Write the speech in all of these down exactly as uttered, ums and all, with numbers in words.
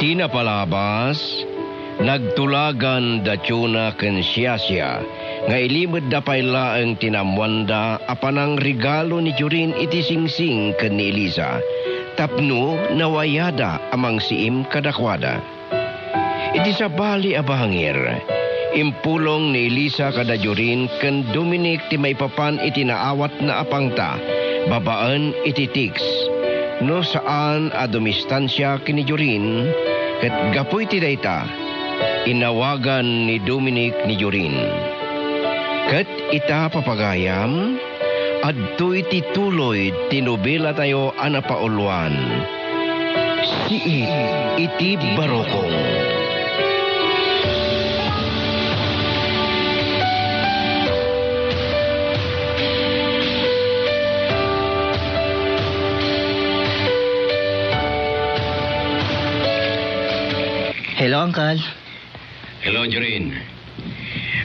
Ti napalabas, nagtulagan da Chona ken Siasia nga ilimedda pay laeng ti naammoanda a panangregalo ni Jorin iti Singsing ken ni Elisa tapno nawayada a mangsiim kadakuada. Iti sabali a bangir, impulong ni Elisa kada Jorin ken Dominic ti maipapan iti naawatna a pangta babaen iti teks. No saan a dumistansia ken ni Jorin, ket gapu iti dayta, inawagan ni Dominic ni Jorin. Ket ita, papagayam, adtoy ti tuloy ti nobelatayo a napauluan, Siit iti Barukong. Hello, Uncle. Hello, Jorin.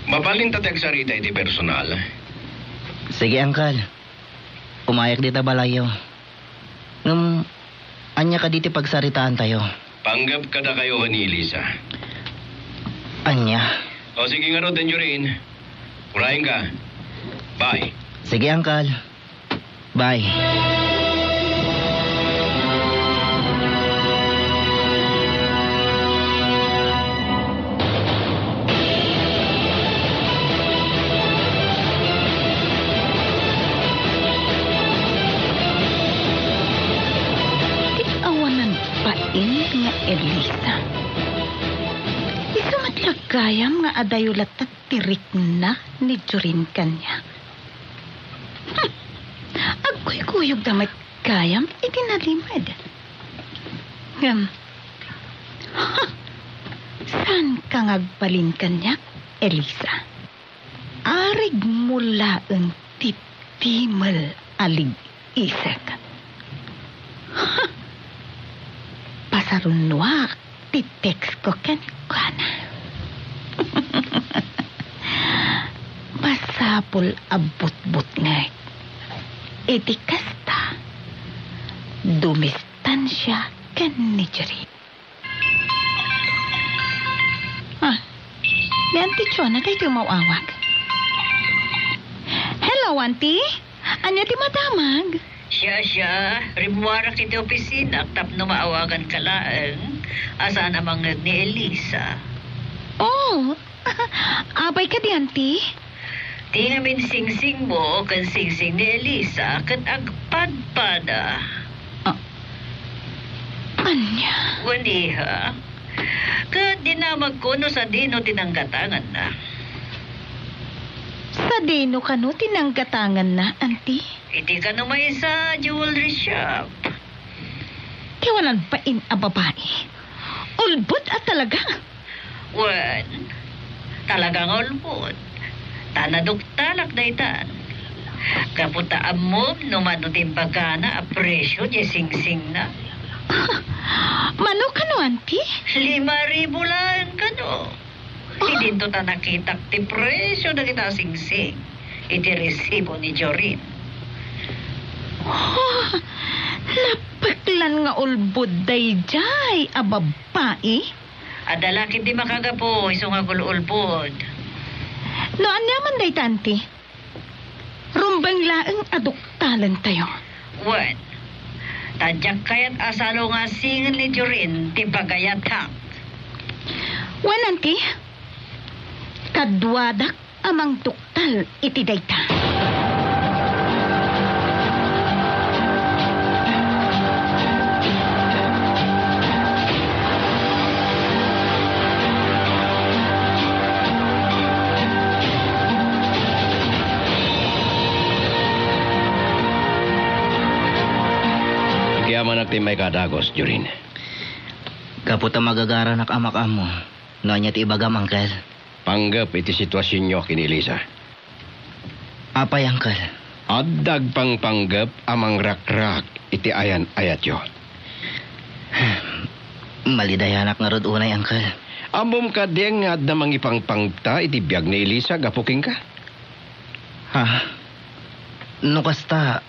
Mabalin ta ti agsarita iti personal? Sige, Uncle. Umayak dita balayyo. Ngem, ania kadi ti pagsaritaantayo? Panggep kadakayo ni Elisa. Ania? O, sige ngarud, Jorin. Urayenka. Bye. Sige, Uncle. Bye. Ti awanan bain nga Elisa. Isu met la gayam nga adayo latta ti rikna ni Jorin kaniak. Hmm. Agkuykuyogda met gayam iti nalimed. Ngem, ha! Saanka nga agbalin kaniak, Elisa? Arigmo laeng ti timel a lig-isek. Ha! Pasarunoak ti teksko kenkuana. Masapul a butbutngek. Iti kasta, dumistansia ken ni Jerry. Ah, ni Auntie Chona daytoy umaw-awag. Hello, Auntie. Ania ti madamag? Siasina, rimmuarak iti opisina tapno maawaganka laeng a saan a mangngeg ni Elisa. Oh, apay kadi, Auntie? Ti ngamin singsingmo ken singsing ni Elisa ket agpadpada. Ah, ania? Wen, iha. Ket dinamagko no sadino ti nanggatanganna. Sadino kano ti nanggatanganna, Auntie? Iti kano maysa a jewelry shop. Ti awanan bain a babai. Ulbod a talaga. Wen, talaga nga ulbod. Ta naduktalak daytan. Gapu ta ammom no mano ti imbagana a presio diay singsingna. Mano kano, Auntie? Lima ribu laeng kano. Idinto ta nakitak ti presio dagita a singsing iti resibo ni Jorin. Oh, napeklan nga ulbod daydiay a babbai. Adda la ketdi makagapu isu nga agul-ulbod. No ania man dayta, Auntie? Rumbeng laeng a duktalentayo. Wen, ta diak kayat a salungasingen ni Jorin ti bagayatak. Wen, Auntie, kaduadak a mangduktal iti dayta. Agyamanak ti immay kadagus, Jorin. Gapu ta magagaranak a makaammo no ania ti ibagam, Uncle. Panggep iti situasionyo ken ni Elisa. Apay, Uncle? Adda agpangpanggep a mangrakrak iti ayan-ayatyo. Malidayanak ngarud unay, Uncle. Ammom kadi nga adda mangipangpangta iti biag ni Elisa gapu kenka? Ha? No kasta,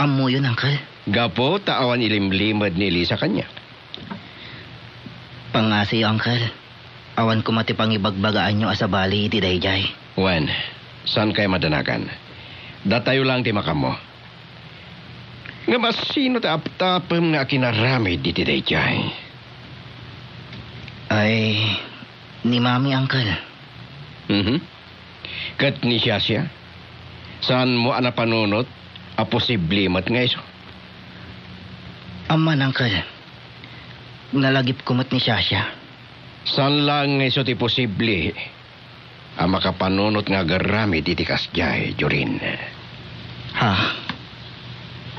ammoyon, Uncle? Gapu ta awan ilimlimed ni Elisa kaniak. Ngasiyo, Uncle. Awan koma ti pangibagbagaanyo a sabali iti daydiay. Wen, saan kayo madanagan? Datayo lang ti makammo. Ngem asino ti aptapem nga akinaramid iti daydiay? Ay, ni Mami, Uncle. Mhm. Ket ni Shasha? Saanmo a napanunot a posible met nga isu? Amman, Uncle. Nalagipko met ni Shasha. Saan laeng nga isu ti posible a makapanunot nga agaramid iti kasdiay, Jorin? Ha?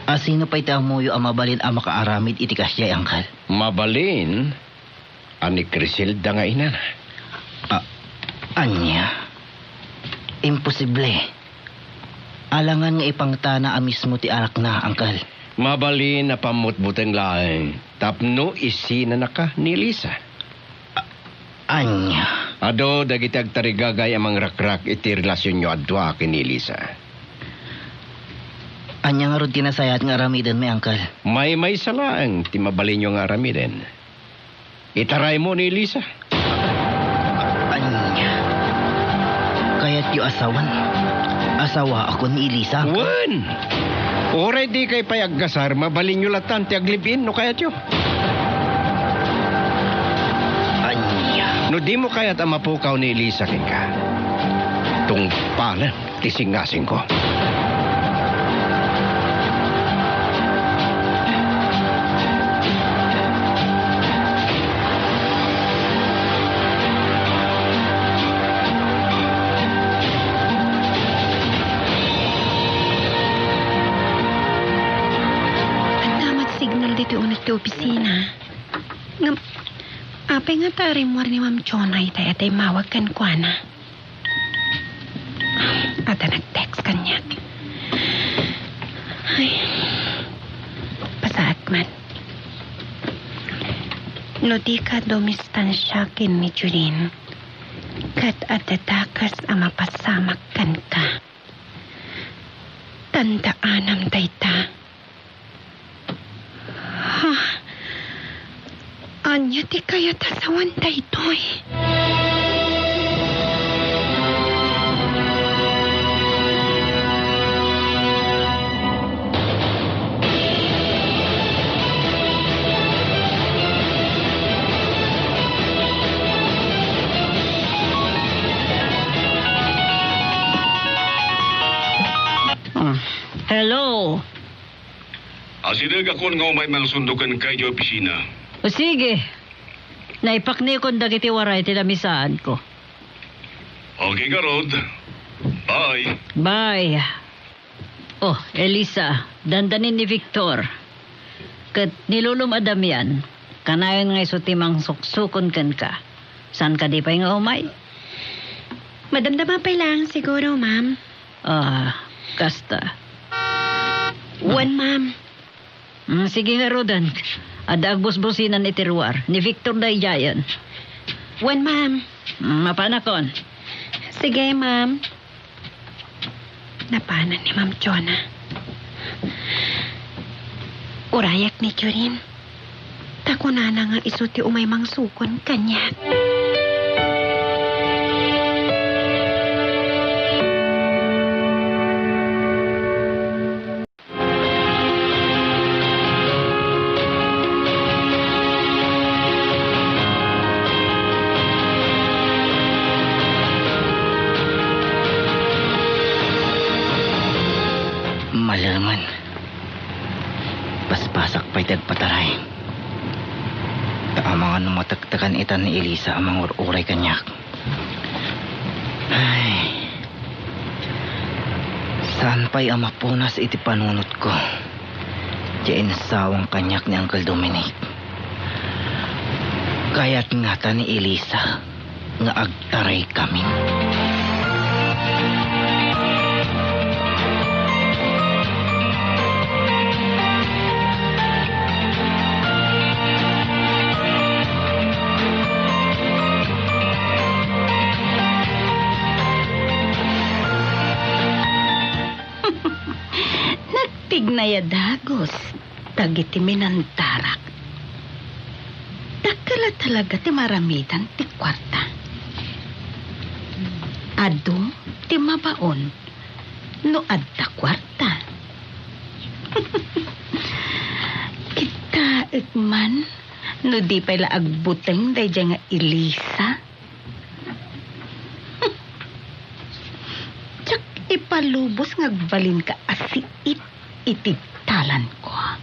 Asino pay ti ammoyo a mabalin a makaaramid iti kasdiay, Uncle? Mabalin a ni Criselda nga inana. A-, ania? Imposible. Alangan nga ipangtana a mismo ti anakna, Uncle. Mabalin a pammutbuteng laeng tapno isinanaka ni Elisa. A-, ania? Adu dagiti agtarigagay a mangrakrak iti relasionyo a dua ken ni Elisa. Ania ngarud ti nasayaat nga aramidenmi, Uncle? Maymaysa laeng ti mabalinyo nga aramiden. Itaraymo ni Elisa. Ania? Kayatyo a sawen? Asawaakon ni Elisa, Uncle? Wen! Uray dikay pay aggasar, mabalinyo latan ti aglive-in no kayatyo. Ania? No dimo kayat a mapukaw ni Elisa kenka, tungpalem ti singasingko. Adda met signal ditoy uneg ti opisina. Ngem, apay ngata a rimmuar ni Ma'am Jonah itay a immawag kenkuana? Adda nag-text kaniak. Ay, pasaat man. No dika dumistansia ken ni Jolene, ket adda dakes a mapasamak kenka. Tandaanam dayta. Ha? Ania ti kayat a sawen daytoy? Ah, hello. Asidegakon nga umay mangsundo kenka idiay opisina. O sige. Naipaknekon dagiti waray ti lamisaanko. Okay ngarud. Bye. Bye. Oh, Elisa, dandanin ni Victor. Ket ni Lolom a Damian, kanayon nga isu ti mangsuksukon kenka. Saan kadi pay nga umay? Madamdama pay laeng siguro, ma'am. Ah, kasta. Wen, ma'am. Mm, sige ngaruden. Adda agbusbusinan iti ruar. Ni Victor daydiayen. Wen, ma'am. Mm, mapanakon. Sige, ma'am. Napanan ni Ma'am Jonah. Urayak ni Jorin. Ta kunana nga isu ti umay mangsukon kaniak. Malemen. Paspasak pay ti agpataray. Ta amangan no matektekan ita ni Elisa a mangur-uray kaniak. Ay. Saan pay a mapunas iti panunotko ti insawang kaniak ni Uncle Dominic. Kayat ngata ni Elisa nga agtaraykami. Nagtignay a dagus dagiti minantarak. Dakkel Talaga ti maaramidan ti kuarta. Adu ti mabaon no adda kuarta. Kitaek man no di pay la agbuteng daydiay nga Elisa. Diak ipalubos nga agbalinka a siit iti dalanko.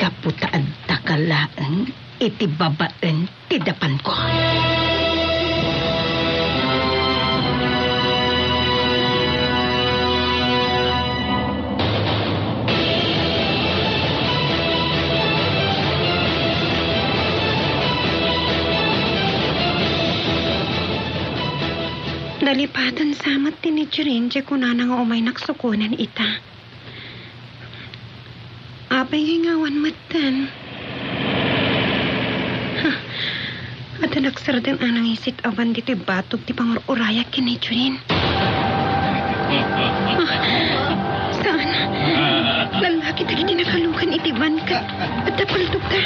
Gapu ta addaka laeng iti babaen ti dapanko. Nalipatan sa met ti ni Jorin, diay kunana nga umaynak sukonen ita. Apay nga awan metten? Ha, adda nagsardeng a nangisit awan ditoy batog ti pangur-urayak ken ni Jorin. Ah, saan? Lallaki dagiti nakalugan iti van ket adda paltogda.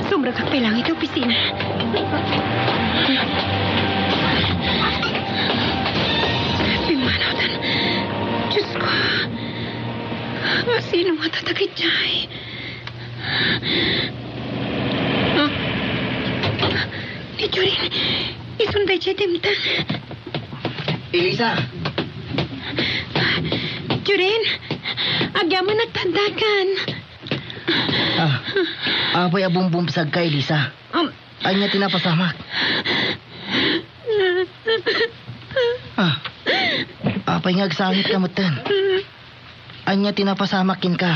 Sumrekak pay laeng iti opisina. Pimmanawtan. Diosko. Asino ngata dagitoy? Ah. Ni Jorin, isun daydiay dimteng. Elisa! Jorin, agyamanak ta addakan. Ah, apay a bumbumsagka, Elisa? Um, Ania ti napasamak? Ah, apay nga agsangitka metten? Ania ti napasamak kenka?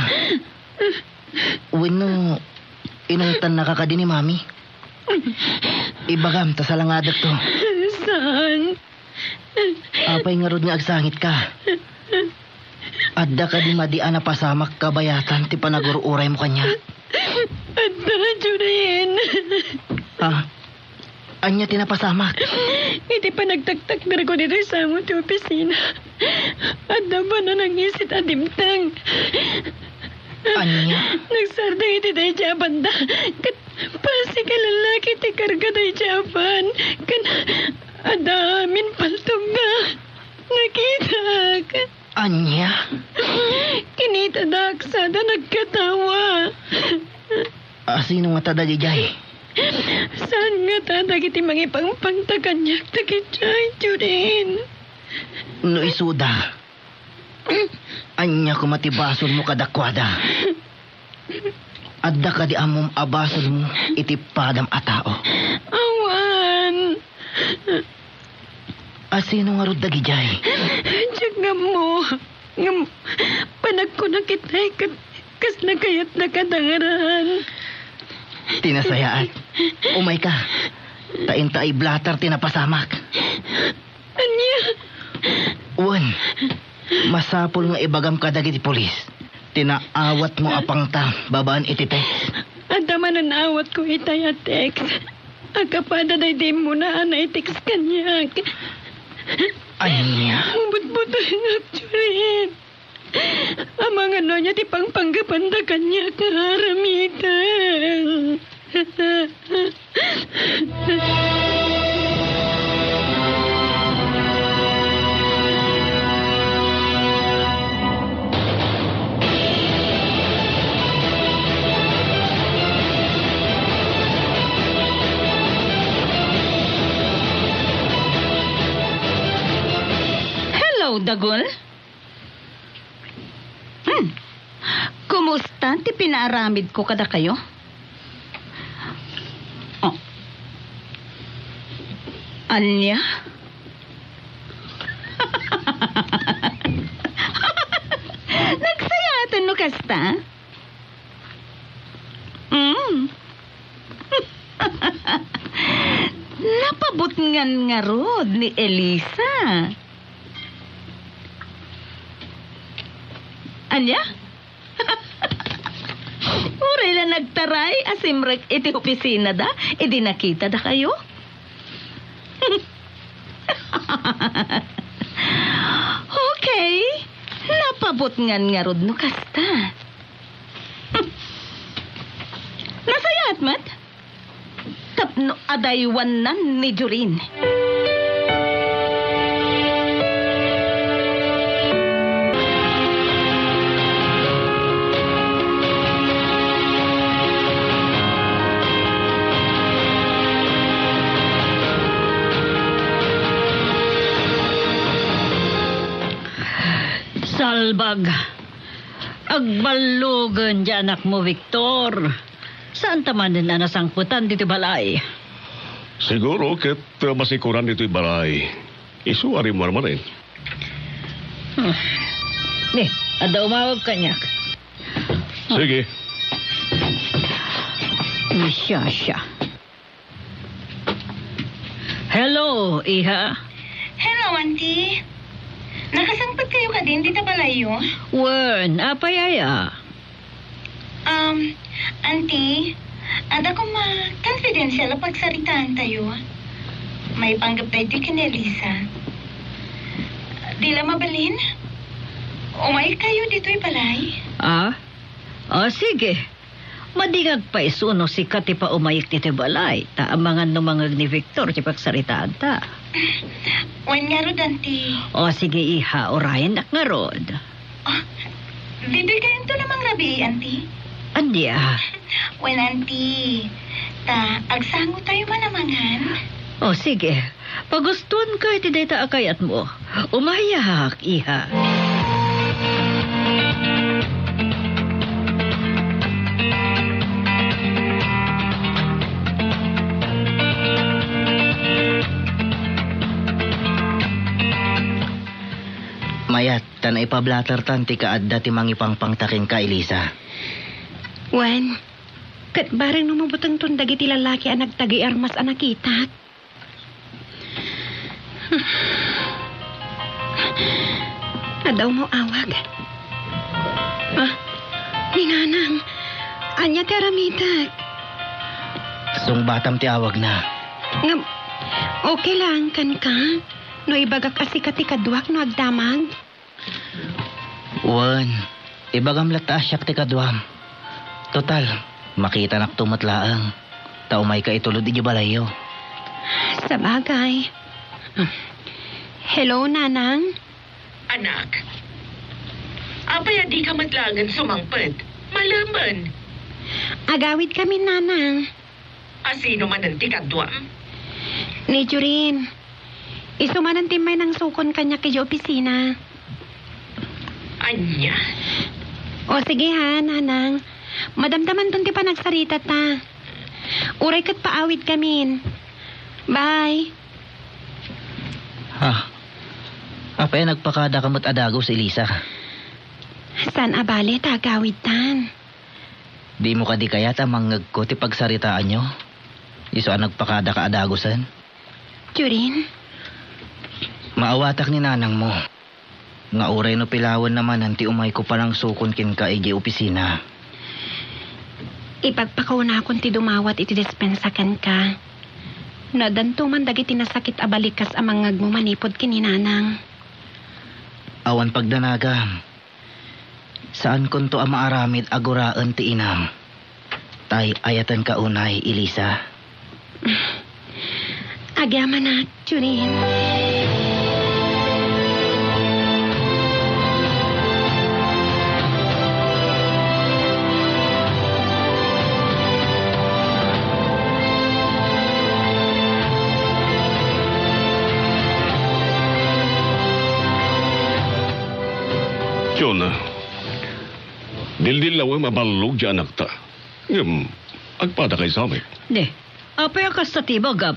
Wenno, inungtannaka kadi ni Mami? Ibagam ta salangadekto. Saan? Apay ngarud nga agsangitka? Adda kadi madi a napasamak kabayatan ti panagur-uraymo kaniak? Adda, Jorin. Ha? Ania ti napasamak? Iti panagtaktakderko ditoy sango ti opisina, adda van a nangisit a dimteng. Ania? Nagsardeng iti daydiay a banda, ket bassit a lallaki ti karga daydiay a van, ken adda amin paltogda. Nakitak. Ania? Kinitadak sada nagkatawa. Asino ngata dagidiay? Saan ngata dagiti mangipangpangta kaniak dagidiay, Jorin? No isuda, ania koma ti basolmo kadakuada? Adda kadi ammom a basolmo iti padam a tao? Awan. Asino ngarud dagidiay? Diak ammo. Ngem panagkunak itay ket kasla kayatda kadangran. Ti nasayaat. Umayka. Ta inta ay blatter ti napasamak. Ania? Wen, masapul nga ibagam kadagiti pulis ti naawatmo a pangta babaen iti text. Adda manen awatko itay a text. Akapada daydi immuna a naitext kaniak. Ania? Butbutengak, Jorin. Amangan no ania ti pangpanggepanda kaniak nga aramiden. Hello, Dagul. Hmm. Kumusta ti pinaaramidko kadakayo? Oh. Ania? Nagsayaaten no kasta? Mm. Napabutngan ngarud ni Elisa. Ania? Uray la nagtaray a simrek iti opisinada, idi nakitadakayo. Okay, napabutngan ngarud no kasta. Nasayaat met? tapno adaywannan ni Jorin. Salbag. Agballogen ti anakmo, Victor. Saanta manen a nasangpetan ditoy balay? Siguro ket, uh, masikoran ditoy balay. Isu a rimmuar manen. Hmm. Ni, adda umawag kaniak. Sige. Ni, siya, siya. Hello, iha. Hello, Auntie. Nakasangpet kayo kadin dita balayyo? Wen, apay aya? Um, Auntie, adda koma confidential a pagsaritaan tayo. Maipanggep daytoy ken ni Elisa. Di la mabalin? Umay kayo ditoy balay? Ah? Ah, sige. Madi nga agpayso no sika ti paumayek ditoy balay, ta amangan no mangngeg ni Victor ti pagsaritaanta. Wen ngarud, Auntie. O, sige, iha, urayennak ngarud. Ah, ditoy kayonto a mangrabii, Auntie? Ania? Wen, Auntie, ta agsango tayo man a mangan. O, sige. Pagustuanka iti dayta a kayatmo. Umayak, iha. Mayat, ta naipablatertan ti kaadda ti mangipangpangta kenka, Elisa. Wen, ket bareng no mabutengton dagiti lalaki a nagtagi armas a nakitak. Adda umaw-awag. Ah, ni Nanang. Ania ti aramitek? Sungbatam ti awagna. Ngem, okay lang kenka? No ibagak a sika ti kaduak no agdamag? Wen, ibagam latta a siak ti kaduam. Total, makitanakto met laeng, ta umayka itulod idiay balayyo. Sabagay. Hello, Nanang? Anak, apay a dika met laengen sumangpet? Malemen. Agawidkami, Nanang. A sino manen ti kaduam? Ni Jorin. Isu manen ti mainangsukon kaniak idiay opisina. Ania? O, sige ha, Nanang. Madamdamanton ti panagsaritata. Uray ket paawidkamin. Bye. Ah, apay a nagpakadaka met a dagus, Elisa? Saan a bale ta agawidtan. Dimo kadi kayat a mangngegko ti pagsaritaanyo? Isu a nagpakadaka a dagusen? Jorin? Maawatak ni nanangmo nga uray no pilawenna manen ti umayko panangsukon kenka idiay opisina. Ipagpakaunakon ti dumawat iti dispensa kenka. No addanto man dagiti nasakit a balikas a mangngegmo manipud ken ni nanang. Awan pagdanagam. Saankonto a maaramid a guraen ti inam. Tay ayatenka unay, Elisa. Agyamanak, Jorin. Chona, dildillawem a ballog ti anakta. Ngem, agpada kay Samek. Ne, apay a kasta ti ibagam?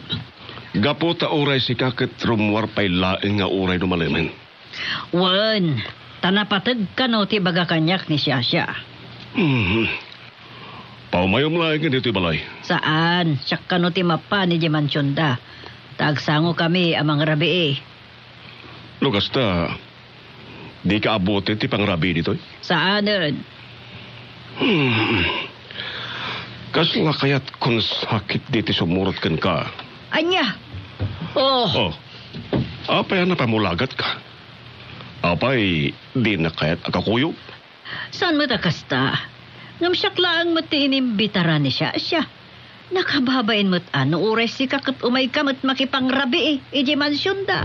Gapu ta uray sika ket rummuar pay laeng nga uray no malemen. Wen, ta napateg kano ti ibaga kaniak ni Siasia. Mhm. Paumayom laeng ditoy balay. Saan, siak kano ti mapan idiay mansionda. Ta agsangokami a mangrabii. No kasta, dika abuti ti pangrabii ditoy? Saanen. Hmm. Kasla kayatkon sakit ditoy sumurot kenka. Ania? Oh. Oh. Apay a napamulagatka? Apay, dina kayat a kakuyog? Saan met a kasta? Ngem siak laeng met ti inimbitaran ni Siasia. Nakababain met a no uray sika ket umayka met makipangrabii idiay mansionda.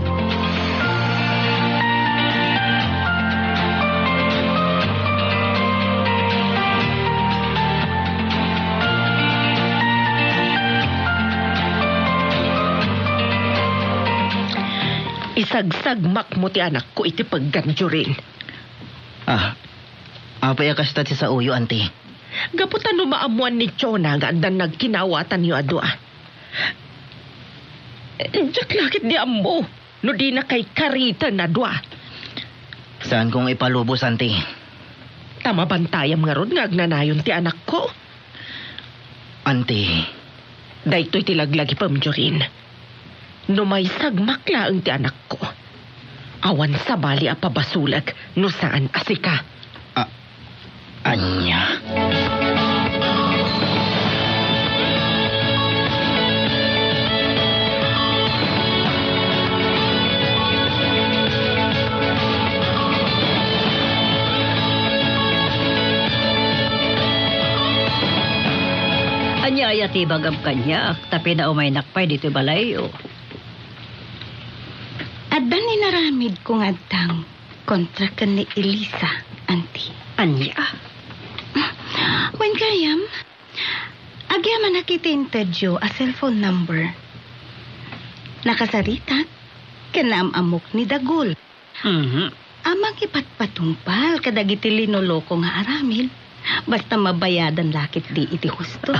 Isagsagmakmo ti anakko iti pegganyo, Rin. Ah, apay a kasta ti saoyo, Auntie? Gapu ta no maammoan ni Jonah nga addan nagkinawatanyo a dua, diak la ketdi ammo no dina kay kariten a dua. Saanko nga ipalubos, Auntie. Ta mabantayam ngarud nga agnanayon ti anakko. Auntie. Daytoy ti laglagipem, Jorin. No maisagmak laeng ti anakko, awan sabali a pabasolek no saan a sika. A-, ania? Ania aya ti ibagam kaniak, ta pinaumaynak pay ditoy balayyo? Adda ni naramidko nga addang kontra ken ni Elisa, Auntie. Ania? Wen gayam, agyamanak iti intedyo a cellphone number. Nakasaritak ken naam-ammok ni Dagul. Mhm. A mangipatpatungpal kadagiti linoloko nga aramid, basta mabayadan la ketdi iti husto.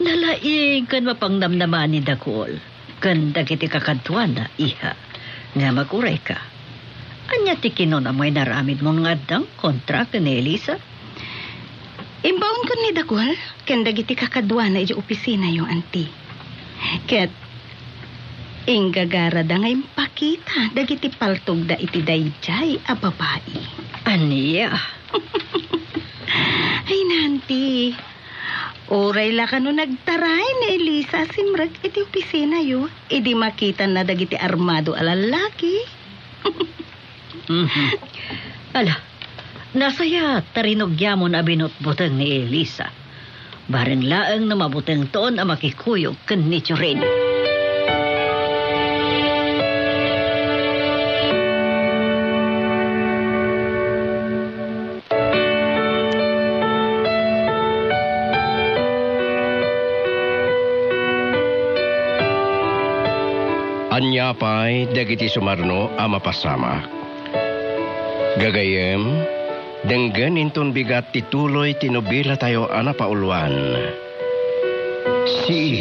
Nalaing ken mapangnamnama ni Dagul ken dagiti kakaduana, iha, nga mag-urayka. Ania ti kinunam nga inaramidmo nga addang kontra ken ni Elisa? Imbaonkon ni Dagul ken dagiti kakaduana idiay opisinayo, Auntie. Ket inggagarada nga impakita dagiti paltogda iti daydiay a babai. Ania? Ay, Auntie, uray la kano nagtaray ni Elisa a simrek iti opisinayo idi makitanna dagiti armado a lallaki. Mhm. Ala, nasayaat ta rinugiamon a binutbuteng ni Elisa. Bareng laeng no mabutengton a makikuyog ken ni Jorin. Ania pay dagiti sumarno a mapasamak? Gagayyem, denggen inton bigat ti tuloy ti nobilatayo a napauluan. Si